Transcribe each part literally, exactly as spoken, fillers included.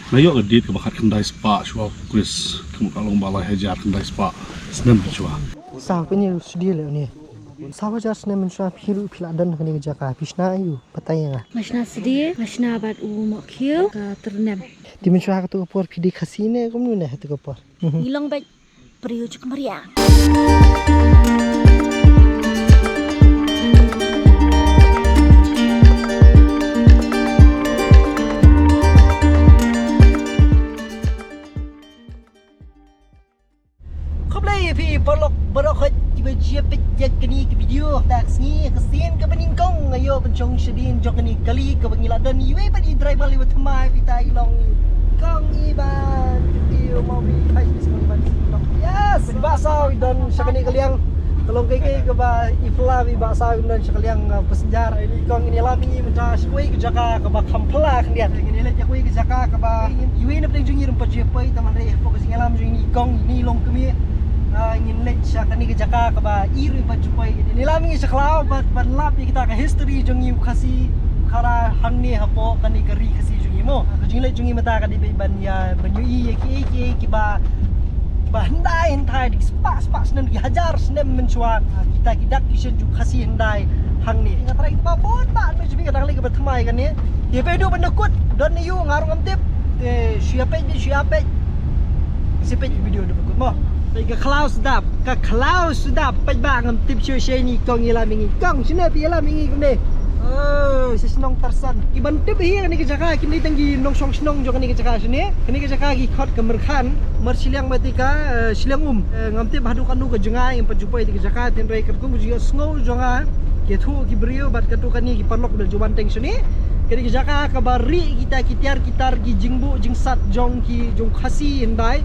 Nga ïoh ka date kaba khatkhyndai spah shuwa u Khrist, ka mut ka long ba lai hajar khyndai spah snem mynshuwa. Saw kane u sdie leh ne. Saw hajar snem mynshuwa phi ruh phi la don ha kane ka jaka, phi shna aiu? Batai ïa nga. Nga shna sdie, nga shna bad u mohkhiew, ka tyrnem. Te mynshuwa ha kato ka por phi dei Khasi ne kumno ne ha kato ka por? Ngi long beit briew jong ka mariang. Khublei ïa phi paralok baroh kiba ju peit ïa kane ka video. Te ka sngi ka sien kaba nyngkong nga ïoh ban shong shadien jong kane ka kali kaba ngi la don iwei pat i driver iba thymmai, phi ta i long i kong Iban. Video mo wi. Hai, bis mo Iban. Yes, ba saw i don sha kane ka liang. Ka long kaei kaei kaba i phylla i ba saw i don sha ka liang, uh, passenger. I kong, ngin ïalam ïa ngi mynta sha kawei ka jaka kaba kham phylla khyndiat. Ngin ïaleit ïa kawei ka jaka kaba iwei na pdeng jong ngi ruh pat ju poi, tang hynrei hapoh ka jingïalam jong ngi i kong, i long kmie. Ah, ngin leit sha kane ka jaka kaba i ruh pat ju poi. Ngin ïalam ïa ngi sha khlaw bad ban lap ïa kita ka history jong ngi u Khasi u Khara hangne hapoh kane ka ri Khasi jong ngi mo. Ka jingleit jong ngi mynta ka dei beit ban ïa, ban ïohi ïa kiei kiei kiba, kiba hyndai hynthai da ki spah spah snem, ki hajar snem mynshuwa, ah, kita ki dak ki shet jong u Khasi hyndai hangne. Nga trai ba bun ba me jibi ka dang lei kaba thymmai kane. Te peit duh ban da kut don ne ïoh nga ruh ngam tip. Te shu ïa peit, shu ïa peit. Shu peit video duh ban kut mo. Peit ka khlaw sdap, ka khlaw sdap. Peit ba ngam tip shuh shuh, ni kong ïalam ïa ngi. Kong, shane phi ïalam ïa ngi kumne. Oh, sha shnong Tarsan. Ki ban tip hi kane ka jaka, kine tang ki nongshong shnong jong kane ka jaka shane. Kane ka jaka ki khot ka Myrkhan, Myrshiliang Matika, eh, Shiliang Um. Eh, ngam tip haduh katno ka jngai ngam pat ju poi ïa ka jaka, hynrei katkum ka jingïohsngew jong nga, ki thuh ki briew bad katto katne ki paralok ba ju wan teng shane. Kane ka jaka kaba rieh kita ki tiar ki tar, ki jingbuh jingsat jong ki, jong Khasi hyndai.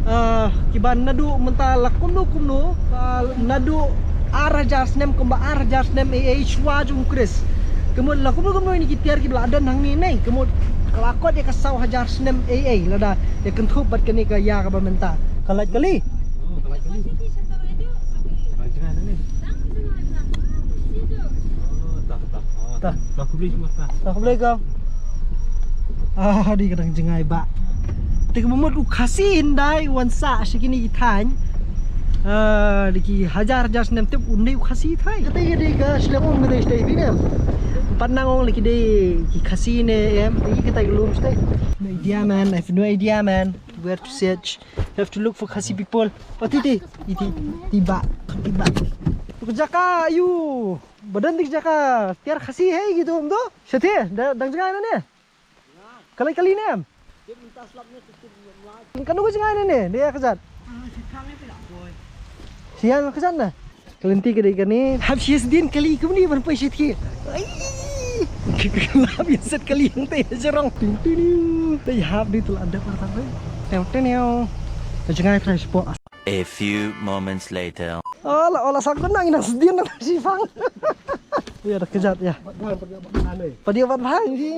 Ah, kiba naduh mynta la kumno kumno, ah, naduh ar hajar snem, kumba ar hajar snem A A shuwa jong u Khrist. Ka mut la kumno kumno ïa kine ki tiar kiba la don hangne ne. Ka mut ka la kot ïa ka saw hajar snem A A lada ïa kynthup bad kane ka ïa kaba mynta. Ka lait kali. Oh, ka lait kali. Ka lait kali ne. Oh, tah, tah. Oh, tah. Tah. Tah, khublei shibun, tah. Tah, khublei kong. Ah, dei ka dang jngai bah. Te ka mut u Khasi hyndai wan sah sha kine ki thaiñ. Ah, dei ki hajar hajar snem tip u dei u Khasi thaiñ. Kata ka dei ka Shiliang Um, kata ka dei ne. Pat nang ong la ki dei ki Khasi ne em, te kata ka lum shatei. No idea man, I have no idea man. Where to search? Have to look for Khasi people. Oh, ti ti, ti ti, ti bah, ti bah. Tu ka jaka aiu. Ba don dei ka jaka tiar Khasi hi kitu em tu. Shatei, da, dang jaka ïa ne. Kali kali ne em. Kano ka jaka ïa ne, ne ïa ka jat. Siang ka jat na. Ka lynti ka dei kane. Hap shi sdien kali kumne ban poi shatei. Ai. Hap ïa set kali hangtei ha jrong. Ting ting. Te hap dei tu la dep artat. Teo teo. Ka jngai fresh po. A few moments later. Ola, ola, sangkut nang ina sdien nang shipang. Ïa, da kjat ïa. Pat ïa bat bhang shi.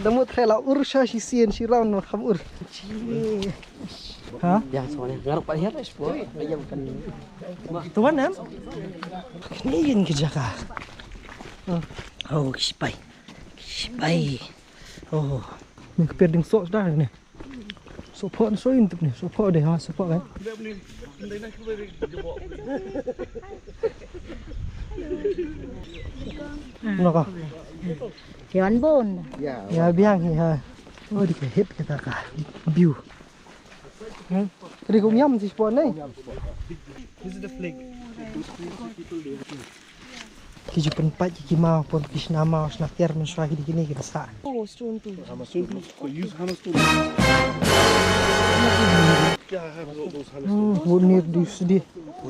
Da mut thrai la ur sha shisien shi round nang kham ur. Ha? Ïa, sone. Ngarap pat ïa, sport. Tuan em? Kane ïa ka jaka. Oh, ki sipai. Ki sipai. Oh. Ni ka perding sok dah ni. Sohphoh na soh in tup ni, sohphoh dei ha, sohphoh kan. Naka. Kian bon. Ya biang hi ha. Oh, dei ka hit kita ka. View. Hmm? Kri kum yam si sohphoh ni. This is the flag. Ki ju pynpait ki maw, pun ki shna maw, shna tiar mynshuwa ki dei kine ki basa. Oh, stone too. Hammer stone too. Use hammer stone. Hmm, bu nir di sdi.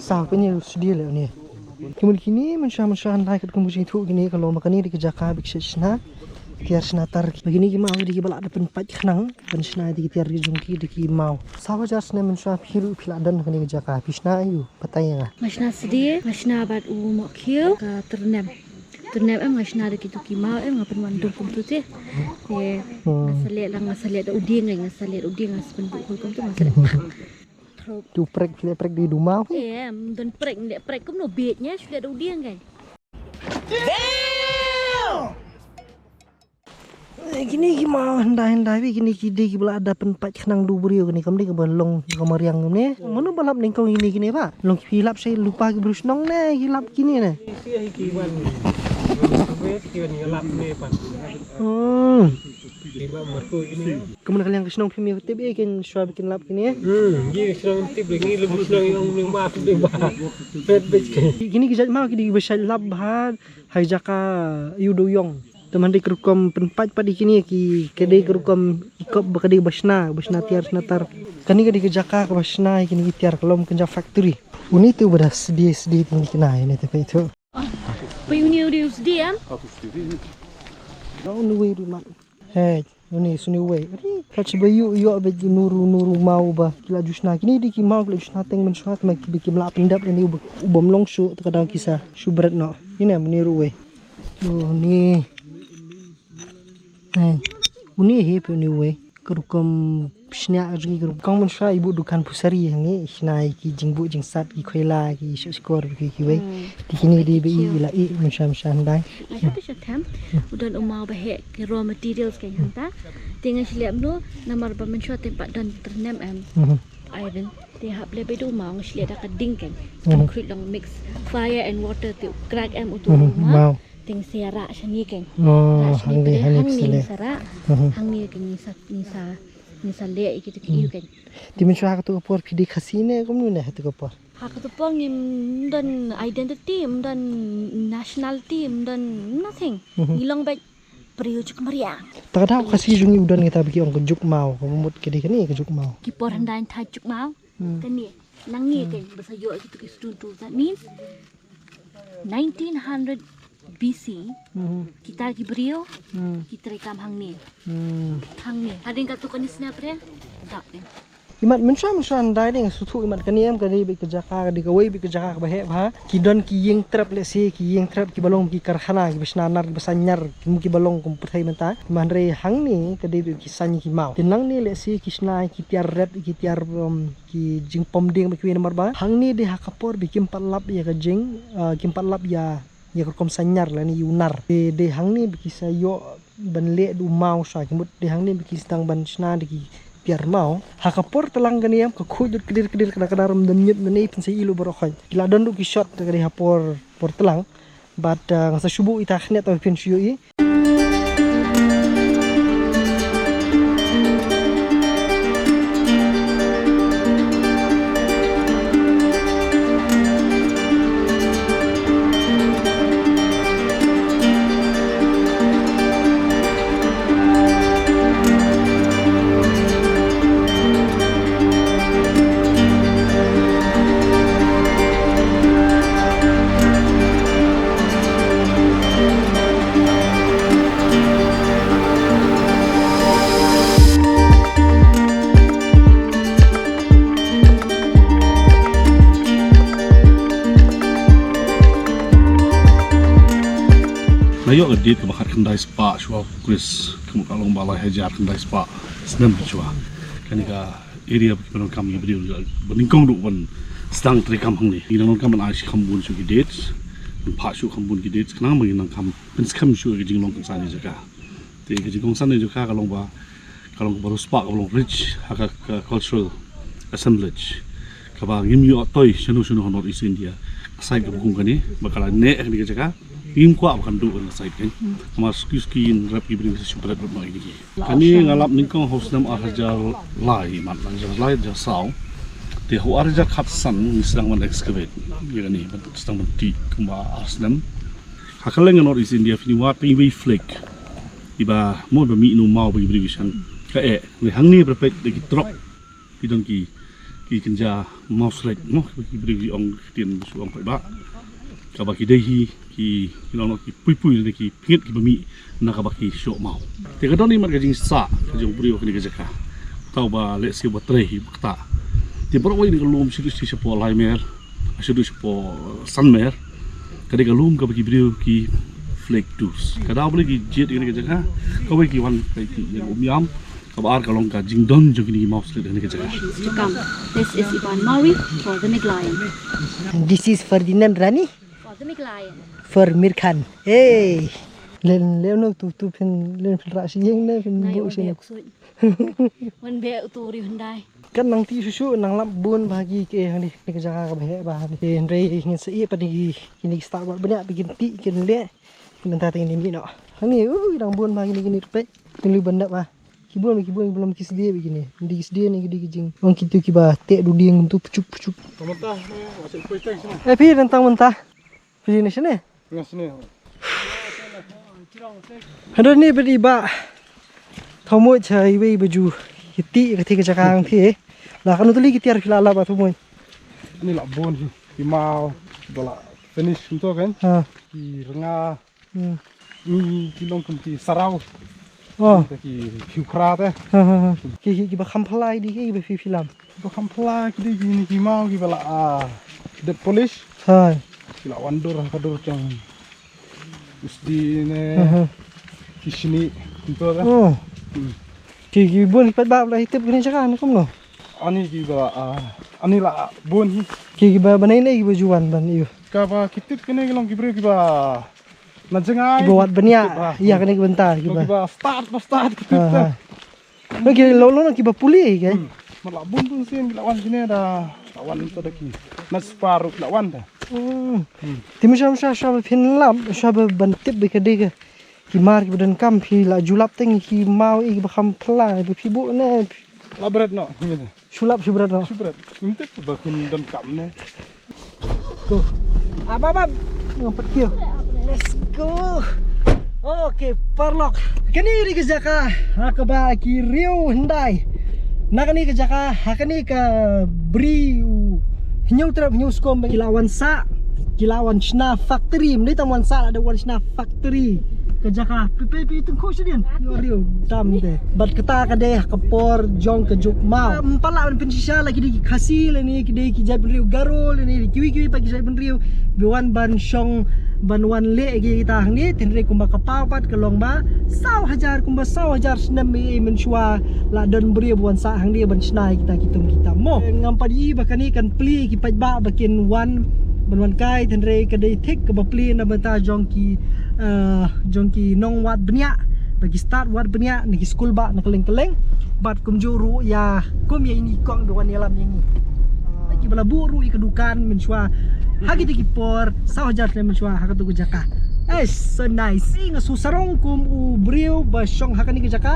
Sa ka nir sdi le ni. Ki mut kine mynshuwa mynshuwa ndai kat kum ki jingthoh kine ka long ma kane dei ki jaka ba ki shna. Tiar shna tar. Ba kine ki maw dei ki ba la da pynpait khnang. Ban shna dei ki tiar ki jong ki dei ki maw. Saw hajar snem mynshuwa phi ruh phi la don kane ki jaka phi shna aiu. Batai ïa nga. Nga shna sdie, nga shna bad u mohkhiew, ka tyrnem. Tyrnem em nga shna da kitu ki maw em nga pynwan dum kumtu te. Te nga sa leh lang, nga sa leh da u dieng, nga sa leh da u dieng, nga sa pynbuh kumtu, nga sa leh. Tu prek, leh prek di du maw. Em, don prek, leh prek kumno bit nya, shu leh da u dieng kan. Damn! Eh, kine ki maw hyndai hyndai bha, kine ki dei kiba la da pynpait khnang da u briew, kine kam dei kaba long ka mariang kumne. Mano ba lap nyngkong kine, kine bha? Long ki lap shai lypa ki briew shnong ne ki lap kine ne? Ki wan, ki wan lap ne pat. Hmm. Ki lap martu kine. Kumno ka liang ka shnong phim ïa tip ïa kin shuwa ba kin lap kine? Hmm, ki shnong tip lagi, lem shnong ïong ning ma tu dei bha. Pet bej ke. Kine ki jait maw ki dei ba shait lap bha ha jaka ïu do ïong. Te man dei ka rukom pynpait pat ïa kine ki, ka dei ka rukom i kop ba ka dei ba shna, ba shna tiar shna tar. Kane ka dei ka jaka kaba shna ïa kine ki tiar, ka long kynja factory. Une te uba da sdie sdie kine ki nai ne te peit tu. Peit une u dei u sdie em? Une uwei ruh mat. Hei, une sdie uwei. Ka chi ba ïoh ïoh bad une ruh une ruh maw ba ki la ju shna. Kine dei ki maw ki la ju shna teng mynshuwa, te ma ki ba kim lah pyndep lane uba, u bym long shuh te ka daw ki sa shu bret noh. Une, une ruh uwei. Une. Hei, une hi phi une uwei. Ka rukom shna jong ki ka rukom. Kong mynshuwa i bud dukan phusari hangne, i shna ïa ki jingbuh jingsat, ki khoila, ki shoh shkor, ki kiwei. Hmm. Te kine dei ba i la i mynshuwa mynshuwa hyndai. Ai, ha te sha them. U don u maw ba heh ki raw materials ka hangta. Te nga shu leh kumno, namar ba mynshuwa te pat don tyrnem em. Mhm. Ai ben. Te hap leh ba i du maw nga shu leh da ka ding keiñ. Mhm. Ka khruid long mix fire and water te u crack em utu u maw. Mhm, maw. Te nga sa rah shane keiñ. Oh, rah shane hangne, pdeng hangne hangne phi sa leh. Mhm. Hangne keiñ ngi sa, ngi sa, ngi sa leh ïa kitu ki ïew keiñ. Te mynshuwa ha katu ka por phi dei Khasi ne kumno ne ha katu ka por? Ha katu ka por ngim don identity, ngim don nationality, ngim don nothing. Mhm. Ngi long beit briew juk mariang. Ta ka daw Khasi jong ngi u don kita ba ki ong ka juk maw, ka mut ka dei kane ka juk maw. Ki por hyndai thaw juk maw. Hmm. Kane, nangne keiñ ba sa ïoh kitu ki stone tools. That means nineteen hundred B C, hmm, kita ki briew, hmm, ki trei kam hangne. Hmm. Hangne. Hadien katu kane snem pre, dap ne. Imat mynshuwa mynshuwa hyndai dei nga sngewthuh imat kane em ka dei beit ka jaka, ka dei kawei beit ka jaka kaba heh bha. Ki don ki ïing trep lehse, ki ïing trep kiba long ki karkhana, kiba shna nar, kiba saiñ nar, ki, kiba long kum pyrthei mynta. Hynrei hangne ka dei beit ki saiñ ki maw. Te nangne lehse ki shna ki tiar rep, ki tiar, um, ki jingpom dieng ba kiwei namar ba hangne dei ha ka por ba kim pat lap ïa ka jing, ah, kim pat lap ïa, ïa ka rukom saiñ nar lane ïa u nar. Te dei hangne ba ki sa ïoh ban leh da u maw shuwa, ki mut dei hangne ba ki sdang ban shna da ki tiar maw. Ha ka por tlang kane em ka khuid lut kdir kdir, kdar kdar, ym don ñiut, ym don ei, phin sa ïohi baroh khoit. Ki la don ruh ki shot te ka dei ha por, por tlang. Bad, ah, nga sa shu buh ita khyndiat tang ba phin shu ïohi. Nga ïoh ka date kaba khatkhyndai spah shuwa u Khrist, ka mut ka long ba lai hajar khyndai spah snem shuwa. Kane ka area ba ki nongkam ki briew ba nyngkong ruh ban sdang trei kam hangne. Ngi nongkam ban ai shi kham bun shuh ki dates, ban phah shuh kham bun ki dates khnang ba ngin nang kham pynskhem shuh ïa ka jinglong kongsan ïa jaka. Te ka jingkongsan ïa jaka ka long ba, ka long kaba riewspah, kaba long rich ha ka, ka cultural assemblage kaba ngim ïoh tei shano shano ha North East India. Ka site kaba kum kane ba ka la neh ha kane ka jaka, ngim kwah ba kan duh kane ka site kan. Namar suki suki ïing rep ki briew ki sa shu bret bret noh ïa ki. Kane nga lap nyngkong ha u snem ar hajar lai, mat, ar hajar lai, ar hajar saw. Te ha u ar hajar khatsan ngi sdang ban excavate ïa kane, ban sdang ban tih kumba ar snem. Ha kylleng ka North East India phin ïohi tang iwei i flake iba mo ba mih na u maw ba ki briew ki shan. Ka eh, hynrei hangne ba peit da ki trok ki don ki, ki kynja maw slek mo, ki briew ki ong, ki ktien ba shu ong paidbah. Kaba ki dei hi ki, ki long ki pui pui ne ki pynït kiba mih na kaba ki shoh maw. Te ka don imat ka jingsah ka jong u briew ha kane ka jaka. Uta uba lehse uba trei hi ba kata. Te baroh wei ne ka lum shi duh shi shapoh lai mer, shi duh shapoh san mer. Ka dei ka lum kaba ki briew ki flake tools. Ka daw ba la ki jied ïa kane ka jaka, kawei ki wan ka ki ïa ka umïam, kaba ar ka long ka jingdon jong kine ki maw slek ha kane ka jaka. To come. This is Ivan Mawi for the Megalayan. This is Ferdinand Rani. For the Megalayan. For Mir Khan. Hey. Len, len no tu, tu phin, len phin rah shi ïing ne phin buh shi ne. Wan beh utu riu handai. Kan nang ti shu shu nang lap bun bha ki ke hangne, ne ka jaka kaba heh bha hangne. Hynrei ngin sa ïeh pat ne ki, kine ki stad wat bniah ba kin ti kin leh. Mynta te ngin ïeh noh. Hangne, u, dang bun bha kine kine peit. Kin lui ban dap bha. Ki bun, ki bun, ki bun ki sdie ba kine. Di ki sdie ne ki di ki jing. Ong kitu kiba teh duding tu puchuk puchuk. Tang mynta, eh, asyik poi tang sini. Eh, phi tang mynta. Phi ne sini. Nga sini. Hadon ni bad i Bah Thamuit ha iwei i ba ju. Ki ti ka ti ka jaka ang phi. La kano tylli ki tiar phi la lap Bah Thamuit. Ni la bun hi. Ki maw ba la finish nto kan. Ha. Ki rnga. Hmm. Ni ki long kum ki saraw. Oh. Ki, ki khra te. Ha, ha, ha. Ki, ki, kiba kham phylla ki dei ki ba phi phi lap. Kiba kham phylla ki dei ki ni ki maw kiba la, ah, dep polish. Hai. Ki la wan dur ha ka dur jong u sdie ne. Ha, ha. Ki shini nto te. Oh. Hmm. Ki, ki bun ki pat ba la hi tip kine jaka ne kumno. Ani kiba, ah, ani la bun hi. Ki, kiba banai ne kiba ju wan ban ïoh. Kaba ki tip kine ki long ki briew kiba na jngai. Kiba wad bniah. Kiba, ïa kane ka bynta kiba. Kiba stad, ba stad ki tip. Ha, ha. Nang ki lo lo nang kiba pule ke. Hmm. Ma la bun bun sien ki la wan kine da. La wan to da ki. Na spar ruh la wan da. Hmm. Hmm. Te mynshwa mynshwa shwa ba phin lap, shwa ba ban tip ba ka dei ka. Ki mar kiba donkam phi la ju lap teng ki maw i kiba kham phylla ba phi buh ne. La bret noh. Shu lap shu bret noh. Shu bret. Ngim tip ba kin donkam ne. Go. Ab ab ab. Ngam pat kiew. Let's go. Okay, paralok. Kane ka dei ka jaka ha kaba ki riew hyndai. Na kane ka jaka ha kane ka bri u Hynñiewtrep Hynñiewskum ba ki la wan sah, ki la wan shna factory, ym dei tang wan sah, la dei wan shna factory. Ka jaka phi, phi, phi tyngkhuh shadien. Ïoh riew tam te. Bad kata ka dei ha ka por jong ka juk maw. Ym pat lah ban pynshisha la ki dei ki Khasi lane ki dei ki jaitbynriew Garo lane kiwei kiwei pat ki jaitbynriew ba wan ban shong ban wan leh ïa kita hangne, hynrei kumba ka paw pat ka long ba saw hajar, kumba saw hajar snem ei ei mynshuwa la don briew ba wan sah hangne ban shna ïa kita ki tum kita mo. Ngam pat ïohi ba kane kan plie ki paidbah ba kin wan ban wan kai, hynrei ka dei thik kaba plie na bynta jong ki, eh, jong ki nongwad bniah, ba ki stad wad bniah na ki skul bah na kylleng kylleng. Bad kumjuh ruh ïa kum ïa ine i kong ba wan ïalam ïa ngi. Ba ki ba la buh ruh ïa ka dukan mynshuwa ha kita ki por saw hajar snem mynshuwa ha katu ka jaka. Eh, so nice. Nga shu sarong kum u briew ba shong ha kane ka jaka,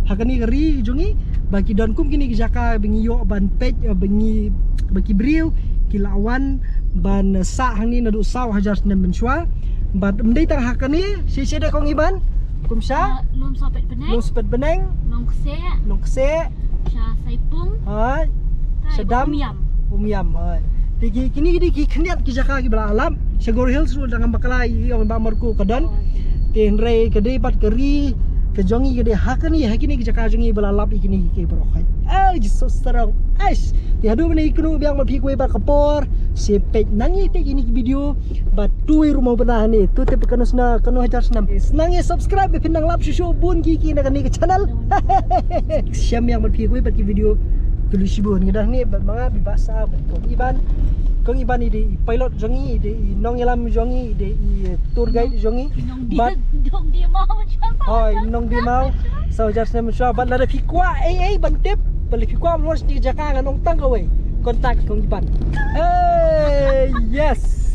ha kane ka ri jong ngi, ba ki don kum kine ki jaka ba ngi ïoh ban peit, eh, ba ngi, ba ki briew ki la wan ban sah hangne naduh saw hajar snem mynshuwa. Bad ym dei tang ha kane, shi shi de kong Iban. Kumsha? Ah, Lum Sohpet Bneng. Lum Sohpet Bneng. Nongkseh. Nongkseh. Sha Saipung. Hai. Sha dam. Umiam. Umiam, hai. Te ki, kine ki dei ki khyndiat ki jaka kiba la lap. Sha Garo Hills ruh dang ngam bakla ïa ong ba marku ka don. Oh, okay. Te hynrei ka dei pat ka ri ka jong ngi ka dei ha kane, ha kine ki jaka jong ngi ba la lap ïa kine ki baroh. Ai, Jisu sarong. Aish. Te haduh mynne kynnoh biang bad phi kiwei pat ka por. Sa peit nang ïa te ïa kine ki video. Bad tu i ruh mo bna hangne. Tu te kano sna, kano hajar snem. Sa nang ïa subscribe ba phin nang lap shuh shuh bun ki ki na kane ka channel. Shem ïa bad phi kiwei bad ki video. Kylli shibun ngi dah hangne bad ma nga Bah Basa bad kong Iban. Kong Iban i dei i pilot jong ngi, i dei i nongïalam jong ngi, i dei i tour guide jong ngi. Bad Hoi, nongdie maw. Saw hajar snem mynshuwa. Bad lada phi kwah ei ei ban tip, bad lada phi kwah ban wan sha kine ki jaka ngan ong tang kawei. Contact kong Iban. Hey, yes.